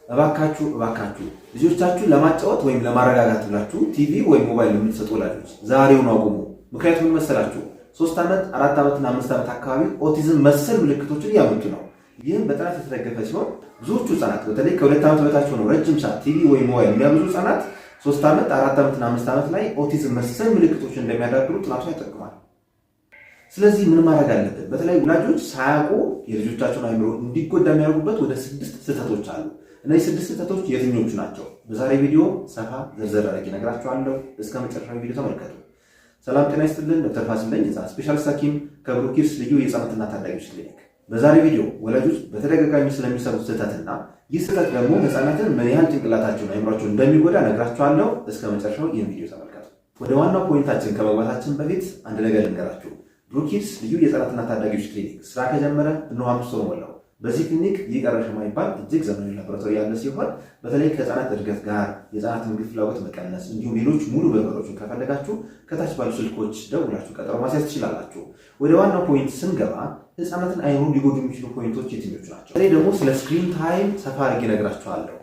እባካችሁ እባካችሁ ልጆቻችሁን ለማጫወት ወይም ለማረጋጋት ብላችሁ ቲቪ ወይም ሞባይል የምትሰጡ ወላጆች ዛሬውኑ አቁሙ። ምክንያቱም ምን መሰላችሁ? 3 ዓመት፣ 4 ዓመትና 5 ዓመት አካባቢ ኦቲዝም መሰል ምልክቶችን እያመጡ ነው። ይህም በጥናት የተደገፈ ሲሆን ብዙዎቹ ህጻናት፣ በተለይ ከ2 ዓመት በታች ሆነው ረጅም ሰዓት ቲቪ ወይም ሞባይል የሚያበዙ ህጻናት፣ 3 ዓመት፣ 4 ዓመትና 5 ዓመት ላይ ኦቲዝም መሰል ምልክቶችን እንደሚያዳብሩ ጥናቱ ይጠቁማል። ስለዚህ ምን ማድረግ አለብን? በተለይ ወላጆች ሳያውቁ የልጆቻቸውን አይምሮ እንዲጎዳ የሚያደርጉበት ወደ ስድስት ስህተቶች አሉ። እነዚህ ስድስት ስህተቶች የትኞቹ ናቸው? በዛሬ ቪዲዮ ሰፋ ዘርዘር አድርጌ እነግራችኋለሁ። እስከ መጨረሻው ቪዲዮ ተመልከቱ። ሰላም ጤና ይስጥልን። ዶክተር ፋሲል ነኝ፣ የህፃናት ስፔሻሊስት ሐኪም ከብሩኪድስ ልዩ የህፃናትና ታዳጊዎች ክሊኒክ። በዛሬ ቪዲዮ ወላጆች በተደጋጋሚ ስለሚሰሩት ስህተትና ይህ ስህተት ደግሞ ህፃናትን ምን ያህል ጭንቅላታቸውን፣ አይምሯቸውን እንደሚጎዳ እነግራችኋለሁ። እስከ መጨረሻው ይህን ቪዲዮ ተመልከቱ። ወደ ዋናው point ኣችን ከመግባታችን በፊት አንድ ነገር ልንገራችሁ። ብሩኪድስ ልዩ የህፃናትና ታዳጊዎች ክሊኒክ ስራ ከጀመረ እነሆ 5 ወር ሞላው። በዚህ ክሊኒክ ይህ ቀረሽ የማይባል እጅግ ዘመናዊ ላቦራቶሪ ያለ ሲሆን በተለይ ከህፃናት እድገት ጋር፣ የህፃናት ምግብ ፍላጎት መቀነስ እንዲሁም ሌሎች ሙሉ ምርመራዎችን ከፈለጋችሁ ከታች ባሉ ስልኮች ደውላችሁ ቀጠሮ ማስያዝ ትችላላችሁ። ወደ ዋናው point ስንገባ ህፃናትን አይምሮ ሊጎዱ የሚችሉ point ኦች የትኞቹ ናቸው? በተለይ ደግሞ ስለ screen time ሰፋ አድርጌ እነግራችኋለሁ።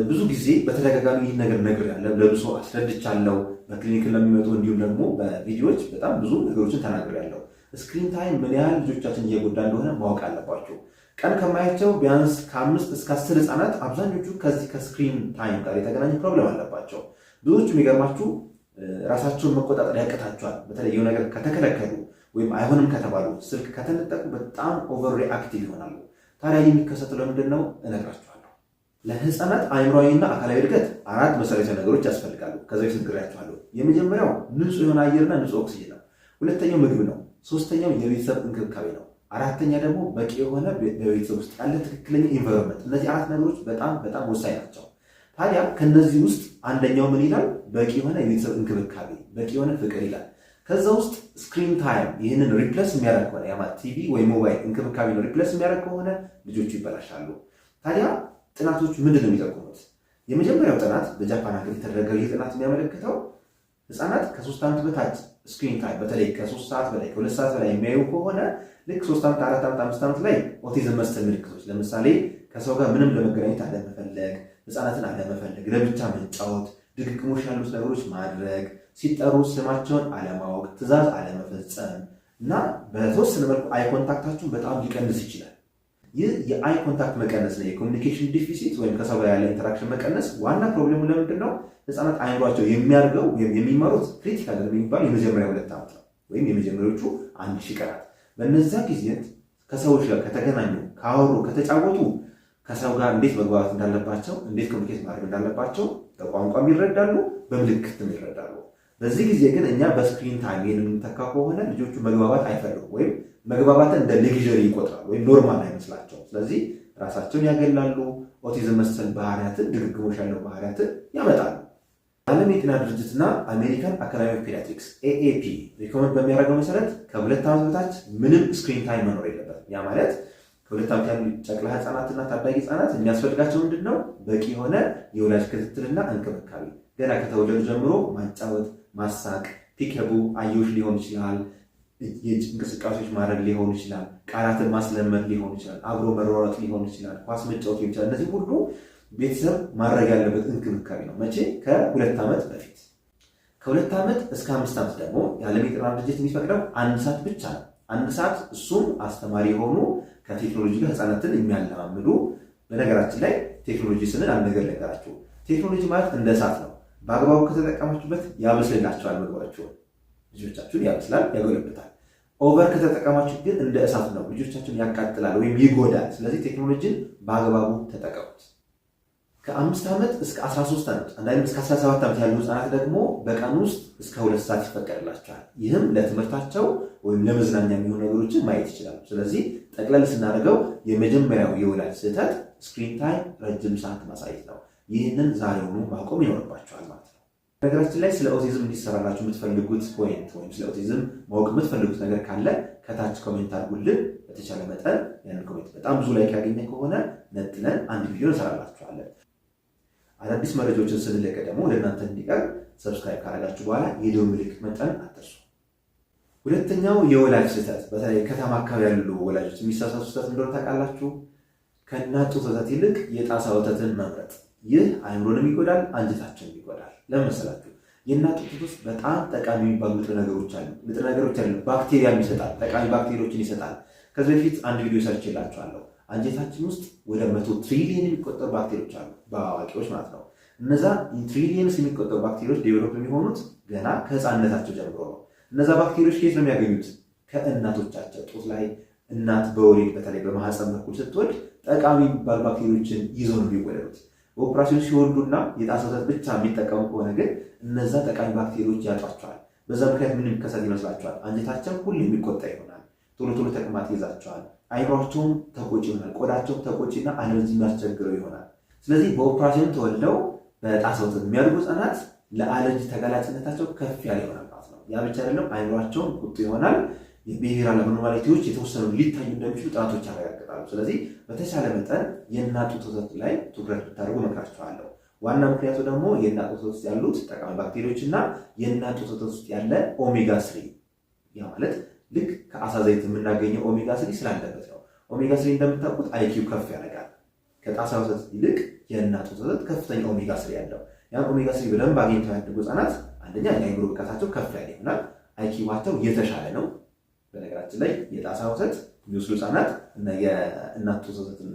ብዙ ጊዜ በተደጋጋሚ ይህን ነገር ነግሬያለሁ፣ ለብዙ ሰው አስረድቻለሁ። በክሊኒክ ለሚመጡ እንዲሁም ደግሞ በቪዲዮዎች በጣም ብዙ ነገሮችን ተናግሬያለሁ። Screen time ምን ያህል ልጆቻችን እየጎዳ እንደሆነ ማወቅ አለባቸው። ቀን ከማያቸው ቢያንስ ከ5 እስከ 10 ህፃናት አብዛኞቹ ከዚህ ከ screen time ጋር የተገናኘ problem አለባቸው። ብዙዎቹ የሚገርማችሁ ራሳቸውን መቆጣጠር ያቅታቸዋል። በተለይ የሆነ ነገር ከተከለከሉ ወይም አይሆንም ከተባሉ፣ ስልክ ከተነጠቁ በጣም over reactive ይሆናሉ። ታዲያ የሚከሰተው ለምንድን ነው? እነግራችኋለሁ። ለህፃናት አእምሯዊና አካላዊ እድገት አራት መሰረታዊ ነገሮች ያስፈልጋሉ። ከዚ በፊት ነግሬያችኋለሁ። የመጀመሪያው ንጹህ የሆነ አየርና ንጹህ ኦክሲጅን ነው። ሁለተኛው ምግብ ነው። ሶስተኛው የቤተሰብ እንክብካቤ ነው። አራተኛ ደግሞ በቂ የሆነ በቤተሰብ ውስጥ ያለ ትክክለኛ environment። እነዚህ አራት ነገሮች በጣም በጣም ወሳኝ ናቸው። ታዲያ ከነዚህ ውስጥ አንደኛው ምን ይላል? በቂ የሆነ የቤተሰብ እንክብካቤ፣ በቂ የሆነ ፍቅር ይላል። ከዛ ውስጥ screen time ይህንን replace የሚያደርግ ከሆነ፣ ያ ማለት ቲቪ ወይ ሞባይል እንክብካቤ ነው replace የሚያደርግ ከሆነ ልጆቹ ይበላሻሉ። ታዲያ ጥናቶች ምንድን ነው የሚጠቁሙት? የመጀመሪያው ጥናት በጃፓን ሀገር የተደረገው ይህ ጥናት የሚያመለክተው ህፃናት ከ3 ዓመት በታች screen time በተለይ ከ3 ሰዓት በላይ፣ ከ2 ሰዓት በላይ የሚያዩ ከሆነ ልክ 3 ዓመት፣ 4 ዓመት፣ 5 ዓመት ላይ ኦቲዝም መሰል ምልክቶች፣ ለምሳሌ ከሰው ጋር ምንም ለመገናኘት አለመፈለግ፣ ህፃናትን አለመፈለግ፣ ለብቻ መጫወት፣ ድግግሞሽ ያሉት ነገሮች ማድረግ፣ ሲጠሩ ስማቸውን አለማወቅ፣ ትዕዛዝ አለመፈጸም እና በተወሰነ መልኩ eye contact ኣቸውን በጣም ሊቀንስ ይችላል። ይህ የ eye contact መቀነስ ነው የ communication deficit ወይም ከሰው ጋር ያለ interaction መቀነስ ዋና problem ኡ ለምንድን ነው? ህፃናት አይምሯቸው የሚያድገው ወይም የሚማሩት critical የሚባለው የመጀመሪያ 2 ዓመት ነው ወይም የመጀመሪያዎቹ 1000 ቀናት። በእነዚያ ጊዜያት ከሰዎች ጋር ከተገናኙ፣ ካወሩ፣ ከተጫወቱ ከሰው ጋር እንዴት መግባባት እንዳለባቸው፣ እንዴት communicate ማድረግ እንዳለባቸው በቋንቋም ይረዳሉ፣ በምልክትም ይረዳሉ። በዚህ ጊዜ ግን እኛ በ screen time ይህን የምንተካ ከሆነ ልጆቹ መግባባት አይፈልጉም ወይም መግባባትን እንደ luxury ይቆጥራሉ ወይም normal አይመስላቸውም። ስለዚህ ራሳቸውን ያገላሉ። ኦቲዝም መሰል ባህሪያትን፣ ድግግሞሽ ያለው ባህሪያትን ያመጣሉ። ዓለም የጤና ድርጅትና American Academy of Pediatrics AAP recommend በሚያደርገው መሰረት ከ2 ዓመት በታች ምንም screen time መኖር የለበትም። ያ ማለት ከ2 ዓመት ያሉ ጨቅላ ህፃናትና ታዳጊ ህፃናት የሚያስፈልጋቸው ምንድን ነው? በቂ የሆነ የወላጅ ክትትልና እንክብካቤ። ገና ከተወለዱ ጀምሮ ማጫወት፣ ማሳቅ፣ peekaboo፣ አየሁሽ ሊሆን ይችላል፣ የእጅ እንቅስቃሴዎች ማድረግ ሊሆን ይችላል፣ ቃላትን ማስለመድ ሊሆን ይችላል፣ አብሮ መሯሯጥ ሊሆን ይችላል፣ ኳስ መጫወት ሊሆን ይችላል። እነዚህ ሁሉ ቤተሰብ ማድረግ ያለበት እንክብካቤ ነው። መቼ? ከ2 ዓመት በፊት። ከ2 ዓመት እስከ 5 ዓመት ደግሞ የዓለም የጤና ድርጅት የሚፈቅደው አንድ ሰዓት ብቻ ነው። አንድ ሰዓት፣ እሱም አስተማሪ የሆኑ፣ ከቴክኖሎጂ ጋር ህፃናትን የሚያለማምዱ። በነገራችን ላይ ቴክኖሎጂ ስንል አንድ ነገር ልንገራችሁ። ቴክኖሎጂ ማለት እንደ እሳት ነው። በአግባቡ ከተጠቀማችሁበት ያበስልላችኋል፣ ምግባችሁን፣ ልጆቻችሁን ያበስላል፣ ያጎለብታል። Over ከተጠቀማችሁ ግን እንደ እሳት ነው፣ ልጆቻችሁን ያቃጥላል ወይም ይጎዳል። ስለዚህ ቴክኖሎጂን በአግባቡ ተጠቀሙት። ከ5 ዓመት እስከ 13 ዓመት፣ አንዳንድም እስከ 17 ዓመት ያሉ ህፃናት ደግሞ በቀን ውስጥ እስከ 2 ሰዓት ይፈቀድላቸዋል። ይህም ለትምህርታቸው ወይም ለመዝናኛ የሚሆኑ ነገሮችን ማየት ይችላሉ። ስለዚህ ጠቅለል ስናደርገው የመጀመሪያው የወላጅ ስህተት screen time ረጅም ሰዓት ማሳየት ነው። ይህንን ዛሬውኑ ማቆም ይኖርባቸዋል ማለት ነው። ነገራችን ላይ ስለ ኦቲዝም እንዲሰራላችሁ የምትፈልጉት point ወይም ስለ ኦቲዝም ማወቅ የምትፈልጉት ነገር ካለ ከታች comment አድርጉልን። በተቻለ መጠን ያንን comment በጣም ብዙ like ያገኘ ከሆነ ነጥለን አንድ ቪዲዮ እንሰራላችኋለን። አዳዲስ መረጃዎችን ስንለቅ ደግሞ ወደ እናንተ እንዲቀርብ subscribe ካደረጋችሁ በኋላ የደወል ምልክት መጫን አትርሱ። ሁለተኛው የወላጅ ስህተት፣ በተለይ ከተማ አካባቢ ያሉ ወላጆች የሚሳሳቱ ስህተት እንደሆነ ታውቃላችሁ። ከእናት ጡት ወተት ይልቅ የጣሳ ወተትን መምረጥ። ይህ አይምሮንም ይጎዳል፣ አንጀታችንም ይጎዳል። ለምን መሰላችሁ? የእናት ጡት ውስጥ በጣም ጠቃሚ የሚባሉ ንጥረ ነገሮች አሉ። ንጥረ ነገሮች አሉ፣ ባክቴሪያም ይሰጣል፣ ጠቃሚ ባክቴሪያዎችን ይሰጣል። ከዚህ በፊት አንድ ቪዲዮ ሰርቼላችኋለሁ። አንጀታችን ውስጥ ወደ 100 ትሪሊየን የሚቆጠሩ ባክቴሪዎች አሉ፣ በአዋቂዎች ማለት ነው። እነዛ trillions የሚቆጠሩ ባክቴሪዎች develop የሚሆኑት ገና ከህፃንነታቸው ጀምሮ ነው። እነዛ ባክቴሪዎች ከየት ነው የሚያገኙት? ከእናቶቻቸው ጡት ላይ። እናት በወሊድ በተለይ በማህፀን በኩል ስትወልድ ጠቃሚ የሚባሉ ባክቴሪዎችን ይዘው ነው የሚወለዱት። በኦፕራሲዮን ሲወልዱና የጣሳ ወተት ብቻ የሚጠቀሙ ከሆነ ግን እነዛ ጠቃሚ ባክቴሪዎች ያጧቸዋል። በዛ ምክንያት ምን የሚከሰት ይመስላችኋል? አንጀታቸው ሁሌ የሚቆጣ ይሆናል። ቶሎ ቶሎ ተቅማጥ ይይዛቸዋል። አይምሯቸውም ተቆጪ ይሆናል። ቆዳቸውም ተቆጪና አለርጂ የሚያስቸግረው ይሆናል። ስለዚህ በኦፕራሲዮን ተወልደው በጣሳ ወተት የሚያድጉ ህጻናት ለአለርጂ ተጋላጭነታቸው ከፍ ያለ ይሆናል ማለት ነው። ያ ብቻ አይደለም፣ አይምሯቸውም ቁጡ ይሆናል። የ behavioral abnormality ዎች የተወሰኑ ሊታዩ እንደሚችሉ ጥናቶች ያረጋግጣሉ። ስለዚህ በተቻለ መጠን የእናት ጡት ወተት ላይ ትኩረት ብታደርጉ እመክራችኋለሁ። ዋና ምክንያቱ ደግሞ የእናት ጡት ወተት ውስጥ ያሉት ጠቃሚ ባክቴሪዎች እና የእናት ጡት ወተት ውስጥ ያለ ኦሜጋ 3፣ ያ ማለት ልክ ከአሳ ዘይት የምናገኘው ኦሜጋ 3 ስላለበት ነው። ኦሜጋ 3 እንደምታውቁት IQ ከፍ ያደርጋል። ከጣሳ ወተት ይልቅ የእናት ጡት ወተት ከፍተኛ ኦሜጋ 3 ያለው። ያን ኦሜጋ 3 በደንብ አግኝተው ያደጉ ህጻናት አንደኛ የአእምሮ ብቃታቸው ከፍ ያለ ይሆናል። IQ ዋቸው የተሻለ ነው። በነገራችን ላይ የጣሳ ወተት የሚወስዱ ህጻናት እና የእናት ጡት ወተትን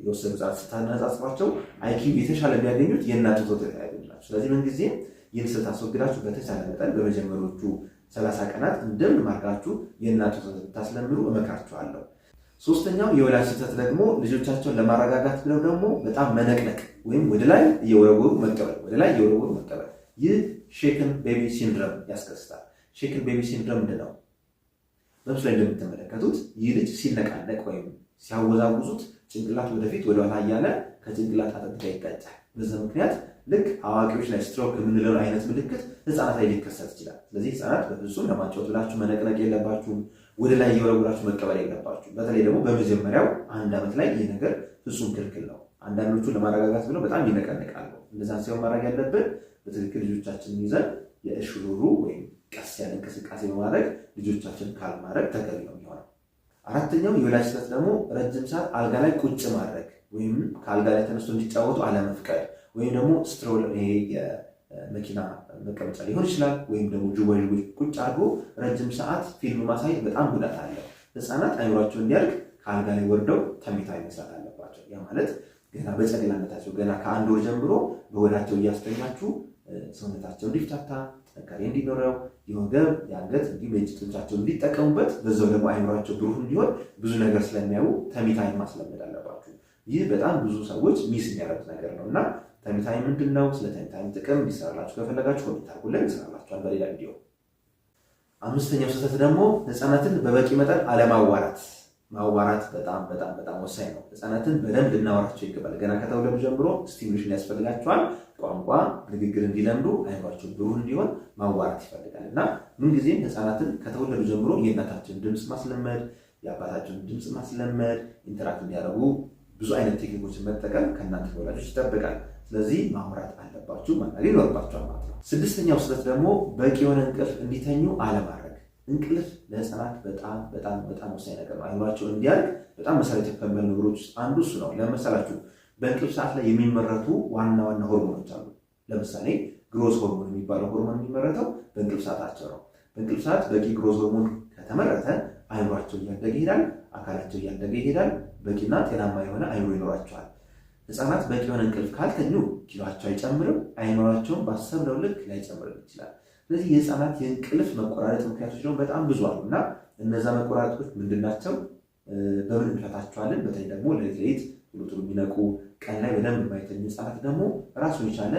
የወሰዱ ህጻናት ስታነጻጽሯቸው IQ የተሻለ የሚያገኙት የእናት ጡት ወተት ያገኙ ናቸው። ስለዚህ ምንጊዜም ይህን ስህተት አስወግዳችሁ በተቻለ መጠን በመጀመሪያዎቹ 30 ቀናት እንደምንም አድርጋችሁ የእናት ጡት ወተት ብታስለምዱ እመክራችኋለሁ። ሶስተኛው የወላጅ ስህተት ደግሞ ልጆቻቸውን ለማረጋጋት ብለው ደግሞ በጣም መነቅነቅ ወይም ወደ ላይ እየወረወሩ መቀበል፣ ወደ ላይ እየወረወሩ መቀበል። ይህ shaken baby syndrome ያስከስታል። Shaken baby syndrome ምንድን ነው? በምስሉ ላይ እንደምትመለከቱት ይህ ልጅ ሲነቃነቅ ወይም ሲያወዛውዙት ጭንቅላት ወደፊት ወደኋላ እያለ ከጭንቅላት አጥንት ጋር ይጋጫል። በዛ ምክንያት ልክ አዋቂዎች ላይ ስትሮክ የምንለውን አይነት ምልክት ህፃናት ላይ ሊከሰት ይችላል። ስለዚህ ህፃናት በፍጹም ለማጫወት ብላችሁ መነቅነቅ የለባችሁም። ወደ ላይ እየወረወራችሁ መቀበል የለባችሁም። በተለይ ደግሞ በመጀመሪያው አንድ ዓመት ላይ ይህ ነገር ፍጹም ክልክል ነው። አንዳንዶቹ ለማረጋጋት ብለው በጣም ይነቀንቃሉ። እንደዛን ሲሆን ማድረግ ያለብን በትክክል ልጆቻችንን ይዘን የእሽሩሩ ወይም ቀስ ያለ እንቅስቃሴ በማድረግ ልጆቻችን calm ማድረግ ተገቢ ነው የሚሆነው። አራተኛው የወላጅ ስህተት ደግሞ ረጅም ሰዓት አልጋ ላይ ቁጭ ማድረግ ወይም ከአልጋ ላይ ተነስቶ እንዲጫወቱ አለመፍቀድ ወይም ደግሞ stroller፣ ይሄ የመኪና መቀመጫ ሊሆን ይችላል፣ ወይም ደግሞ ጅዋጅዌ ቁጭ አድርጎ ረጅም ሰዓት ፊልም ማሳየት በጣም ጉዳት አለው። ህፃናት አይምሯቸው እንዲያድግ ከአልጋ ላይ ወርደው tummy time መስራት አለባቸው። ያ ማለት ገና በጨቅላነታቸው ገና ከ1 ወር ጀምሮ በሆዳቸው እያስተኛችሁ ሰውነታቸው እንዲፍታታ፣ ጥንካሬ እንዲኖረው፣ የወገብ፣ የአንገት እንዲሁም የእጅ ጡንቻቸው እንዲጠቀሙበት፣ በዛው ደግሞ አይምሯቸው ብሩህ እንዲሆን ብዙ ነገር ስለሚያዩ tummy time ማስለመድ አለባችሁ። ይህ በጣም ብዙ ሰዎች miss የሚያደርጉት ነገር ነው። እና tummy time ምንድን ነው? ስለ tummy time ጥቅም እንዲሰራላችሁ ከፈለጋችሁ comment አድርጉልን፣ እንሰራላችኋል በሌላ ቪዲዮ። አምስተኛው ስህተት ደግሞ ህፃናትን በበቂ መጠን አለማዋራት። ማዋራት በጣም በጣም በጣም ወሳኝ ነው። ህፃናትን በደንብ ልናወራቸው ይገባል። ገና ከተወለዱ ጀምሮ stimulation ያስፈልጋቸዋል። ቋንቋ፣ ንግግር እንዲለምዱ፣ አይምሯቸው ብሩህ እንዲሆን ማዋራት ይፈልጋል። እና ምንጊዜም ህፃናትን ከተወለዱ ጀምሮ የእናታቸውን ድምፅ ማስለመድ፣ የአባታቸውን ድምፅ ማስለመድ፣ interact እንዲያደርጉ ብዙ አይነት ቴክኒኮችን መጠቀም ከእናንተ ወላጆች ይጠበቃል። ስለዚህ ማውራት አለባችሁ፣ ማናገር ይኖርባችኋል ማለት ነው። ስድስተኛው ስህተት ደግሞ በቂ የሆነ እንቅልፍ እንዲተኙ አለማድረግ። እንቅልፍ ለህፃናት በጣም በጣም በጣም ወሳኝ ነገር ነው። አይምሯቸው እንዲያድግ በጣም መሰረታዊ ከሚባሉ ነገሮች ውስጥ አንዱ እሱ ነው። ለመሰላችሁ በእንቅልፍ ሰዓት ላይ የሚመረቱ ዋና ዋና ሆርሞኖች አሉ። ለምሳሌ growth hormone የሚባለው ሆርሞን የሚመረተው በእንቅልፍ ሰዓታቸው ነው። በእንቅልፍ ሰዓት በቂ growth hormone ከተመረተ አይምሯቸው እያደገ ይሄዳል፣ አካላቸው እያደገ ይሄዳል። በቂና ጤናማ የሆነ አይምሮ ይኖራቸዋል። ህፃናት በቂ የሆነ እንቅልፍ ካልተኙ ኪሎቸው አይጨምርም፣ አይምሯቸውም ባሰብነው ልክ ላይጨምርም ይችላል። ስለዚህ የህፃናት የእንቅልፍ መቆራረጥ ምክንያቶች ደግሞ በጣም ብዙ አሉ። እና እነዛ መቆራረጦች ምንድን ናቸው? በምን እንፈታቸዋለን? በተለይ ደግሞ ሌሊት ሌሊት ቶሎ ቶሎ የሚነቁ፣ ቀን ላይ በደንብ የማይተኙ ህፃናት ደግሞ ራሱን የቻለ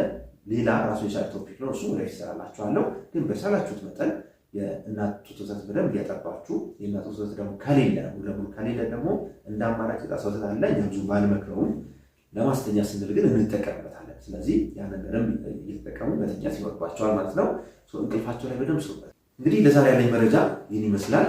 ሌላ ራሱን የቻለ topic ነው። እሱ ወደፊት እሰራላችኋለሁ። ግን በቻላችሁት መጠን የእናት ጡት ወተት በደንብ እያጠባችሁ፣ የእናት ጡት ወተት ደግሞ ከሌለ፣ ሙሉ ለሙሉ ከሌለ ደግሞ እንደ አማራጭ የጣሳ ወተት አለ። እኛ ብዙ ባንመክረውም ለማስተኛ ስንል ግን እንጠቀምበታለን። ስለዚህ ያንን በደንብ እየተጠቀሙ መተኛት ይኖርባቸዋል ማለት ነው። እንቅልፋቸው ላይ በደንብ ስሩበት። እንግዲህ ለዛሬ ያለኝ መረጃ ይህን ይመስላል።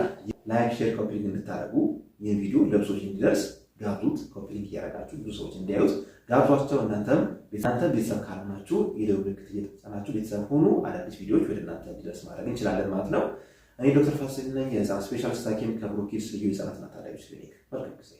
Like፣ share፣ copy link እንድታደርጉ ይህን ቪዲዮ ለብዙዎች እንዲደርስ ጋብዙት። Copy link እያደረጋችሁ ብዙ ሰዎች እንዲያዩት ጋብዟቸው። እናንተም ቤተሰብ ካልሆናችሁ የደወል ምልክት እየተጫናችሁ ቤተሰብ ሁኑ። አዳዲስ ቪዲዮዎች ወደ እናንተ እንዲደርስ ማድረግ እንችላለን ማለት ነው። እኔ ዶክተር ፋሲል ነኝ፣ የህፃናት specialist ሐኪም ከብሩኪድስ ልዩ የህፃናትና ታዳጊዎች ክሊኒክ። መልካም ጊዜ።